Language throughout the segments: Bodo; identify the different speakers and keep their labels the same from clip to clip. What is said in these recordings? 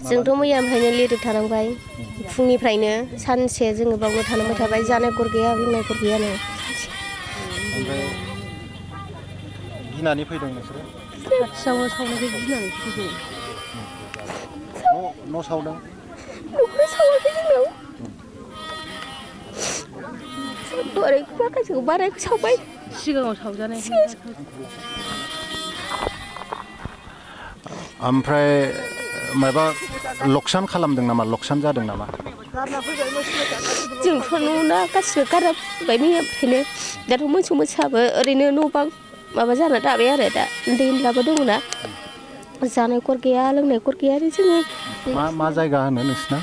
Speaker 1: जोंथ' मैयानिफ्रायनो लिरबाय थानांबाय फुंनिफ्रायनो सानसे जोङो बावनो थानांबाय थाबाय जानाय गर गैया लोंनाय गर गैयानो
Speaker 2: ओमफ्राय गिनानै फैदों नोंसोरो
Speaker 3: खाथियावनो सावनायखौ गिनानै फैदों
Speaker 2: न' सावदों
Speaker 1: न'खौ सावाखै जोंनाव ओरै माखासेखौ बारायखौ सावबाय
Speaker 3: सिगाङाव सावजानायखौ
Speaker 2: ओमफ्राय माबा लकसान खालामदों नामा लकसान जादों नामा
Speaker 1: जोंथ' नुना गासिबो गारना फैबाय मैयानिफ्रायनो दाथ' मोसौ मोसाबो ओरैनो न' बां माबा जाना थाबाय आरो दा उन्दै उनलाबो दङना जानाय गर गैया लोंनाय गर गैया आरो जोङो
Speaker 2: मा जायगा होनो नोंसिना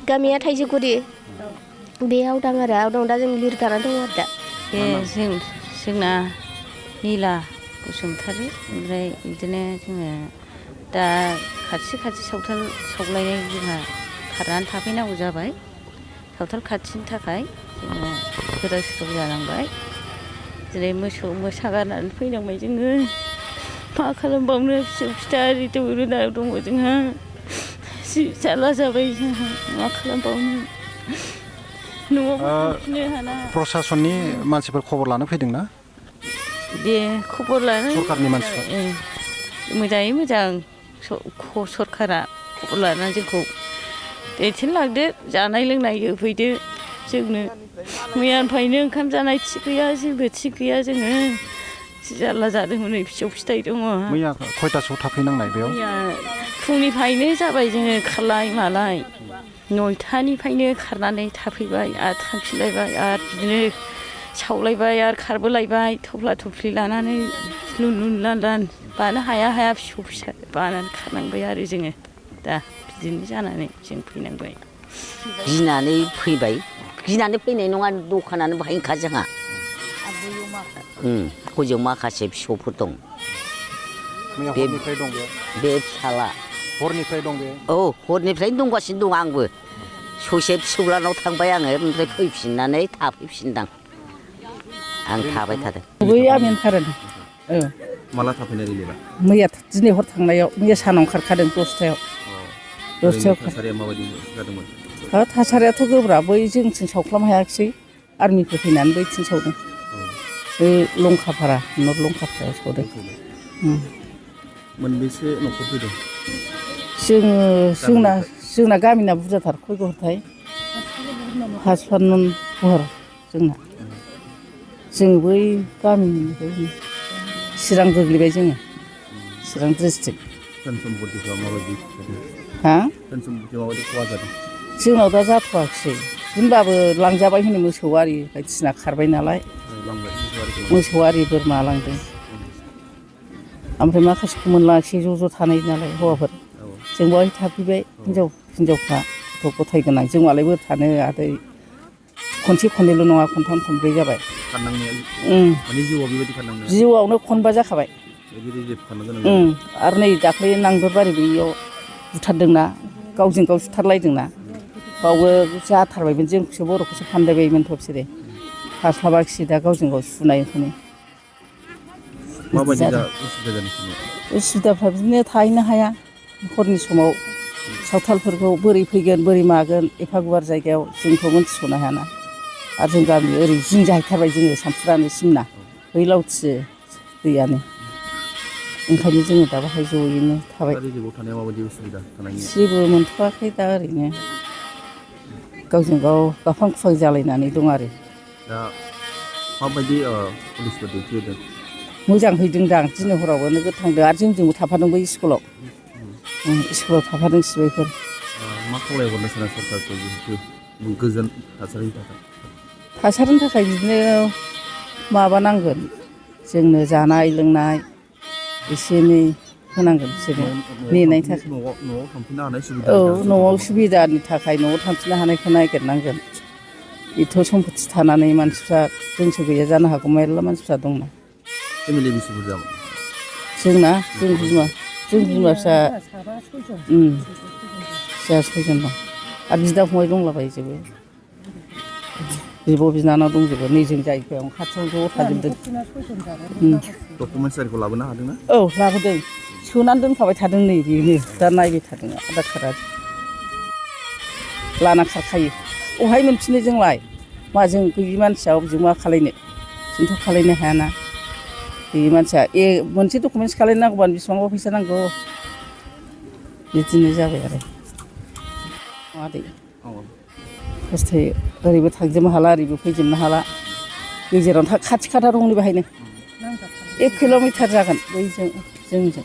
Speaker 1: गामिया थाइजौगुरि बे आवदां आरो आवदां दा जों लिरगाना दङ आरो दा
Speaker 3: बे जोंना निला बसुमतारी ओमफ्राय बिदिनो जोङो दा खाथि सावथाल सावलायनाय जोंहा खारनानै थाफैनांगौ जाबाय सावथाल खाथिनि थाखाय जोङो गोदाव सोराव जानांबाय दिनै मोसौ मोसा गारनानै फैनांबाय जोङो मा खालामबावनो फिसौ फिथा आरि दौरोना दङ जोंहा जि जारला जाबाय जोंहा मा खालामबावनो न'आवबो थांफिननो हाला
Speaker 2: प्रसासननि मानसिफोर खबर लानो फैदोंना
Speaker 3: दे खबर लानो
Speaker 2: सरकारनि मानसिफोर
Speaker 3: मोजाङै मोजां सरकारा खबर लानानै जोंखौ दैथिनलांदो जानाय लोंनाय होफैदो जोंनो मैयानिफ्रायनो ओंखाम जानाय थिग गैया जेबो थिग गैया जोङो जारला जादों हनै फिसौ फिथाइ दङ
Speaker 2: मैया खयथासोआव थाफैनांनाय बेयाव
Speaker 3: मैया फुंनिफ्रायनो जाबाय जोङो खारलाय मालाय 9टानिफ्रायनो खारनानै थाफैबाय आरो थांफिनलायबाय आरो बिदिनो सावलायबाय आरो खारबोलायबाय थफ्ला थफ्लि लानानै लुन लुन लान बानो हाया फिसौ फिसा बानानै खारनांबाय आरो जोङो दा बिदिनो जानानै जों फैनांबाय
Speaker 4: गिनानै फैबाय गिनानै फैनाय नङा दखानानो बाहायनोखा जोंहा गोजौआव माखासे फिसौफोर दं बे फिसाला
Speaker 2: हरनिफ्राय दं बे
Speaker 4: औ हरनिफ्रायनो दंगासिनो दं आंबो ससे फिसौलानाव थांबाय आङो ओमफ्राय फैफिननानै थाफैफिनदां आं थाबाय थादों
Speaker 5: बै आमिन थारन
Speaker 6: माला थाफैनाय रिलिफा
Speaker 5: मैया दिनै हर थांनायाव मैया सानाव खारखादों 10टायाव
Speaker 6: थासारिया माबायदि जादोंमोन
Speaker 5: थासारियाथ' गोब्राब बै जोंथिं सावख्लाम हायाखिसै आर्मिफोर फैनानै बैथिं सावदों बै लंकापारा नर्थ लंकापारायाव सावदों
Speaker 6: मोनबेसे न'खर फैदों
Speaker 5: जोंना गामिना बुरजाथार खय घरथाय 5 घर जोंना जों बै गामिनिफ्राय चिरां गोग्लैबाय जोङो चिरां डिस्ट्रिक्ट
Speaker 6: खहा जादों
Speaker 5: जोंनाव दा जाथ'वाखिसै होनबाबो लांजाबाय होनो मोसौ आरि बायदिसिना खारबाय नालाय मोसौ आरि बोरमा लांदों ओमफ्राय माखासेखौ मोनलाङाखिसै ज' थानाय नालाय हौवाफोर जों बेवहाय थाफैबाय हिनजावफ्रा गथ' गथाय गोनां जों मालाय बोरै थानो आदै खनसे खननैल' नङा खनथाम खनब्रै जाबाय जिउआवनो खनबा जाखाबाय आरो नै दाख्लै नांदरबारि बैयाव बुथारदोंना गावजों गाव सुथारलायदोंना बावबो जाथारबायमोन जोंखौसो बर'खौसो फानदायबायमोनथ' बिसोरो हास्लाबाखिसै दा गावजों गाव सुनाय ओंखायनो उसुबिदाफ्रा बिदिनो थाहैनो हाया हरनि समाव सावथालफोरखौ बोरै फैगोन बोरै मागोन एफा गुवार जायगायाव जोंथ' मोनथिस'नो हायाना आरो जों गामि ओरै जिं जाहैथारबाय जोङो सानफुरानो सिमना बै लावथि दैयानो ओंखायनो जोङो दा बाहाय ज'यैनो थाबाय जेबो मोनथ'वाखै दा ओरैनो गावजों गाव गाफां खुफां जालायनानै दं आरो
Speaker 6: दा माबायदि पुलिसफोर डिउटि होदों
Speaker 5: मोजां हैदोंदां दिनै हरावबो नोगोद थांदों आरो जोंजोंबो थाफादों बै स्कुलाव थाफादों सिबायफोर
Speaker 6: मा खावलायहरनो सानो सरकारखौ जिहेतु गोजोन
Speaker 5: थासारिनि थाखाय बिदिनो माबानांगोन जोंनो जानाय लोंनाय एसे एनै होनांगोन बिसोरो नेनायनि थाखाय
Speaker 6: न'आव थांफिननो हानाय सुबिदा
Speaker 5: औ न'आव सुबिदानि थाखाय न'आव थांफिननो हानायखौ नागिरनांगोन बेथ' सम्पति थानानै मानसिफ्रा जोंसो गैया जानो हागौ मेरला मानसिफ्रा दंना
Speaker 6: फेमिलि बेसे बुरजामोन
Speaker 5: जोंना जों बिमा फिसा जोंहा 6 जन दं आरो बिदा फंबाय दंलाबायजोबो बिब' बिनानाव दंजोबो नै जों जायगायाव खाथियाव ज' थाजोबदों
Speaker 6: डकुमेन्टस आरिखौ लाबोनो हादोंना
Speaker 5: औ लाबोदों सोनानै दोनखाबाय थादों नै बेनो दा नायबाय थादों आधार कार्डआ लाना खारखायो अहाय मोनफिनो जोंलाय माजों गैयि मानसिया अबेजों मा खालायनो जोंथ' खालायनो हायाना गैयि मानसिया मोनसे डकुमेन्टस खालायनांगौबानो बेसेबांबा फैसा नांगौ बिदिनो जाबाय आरो मादै खस्थ'यै ओरैबो थांजोबनो हाला ओरैबो फैजोबनो हाला गेजेरावनो खाथि खाथा दं नै बेहायनो 1 किल'मिटार जागोन बैजों जोंजों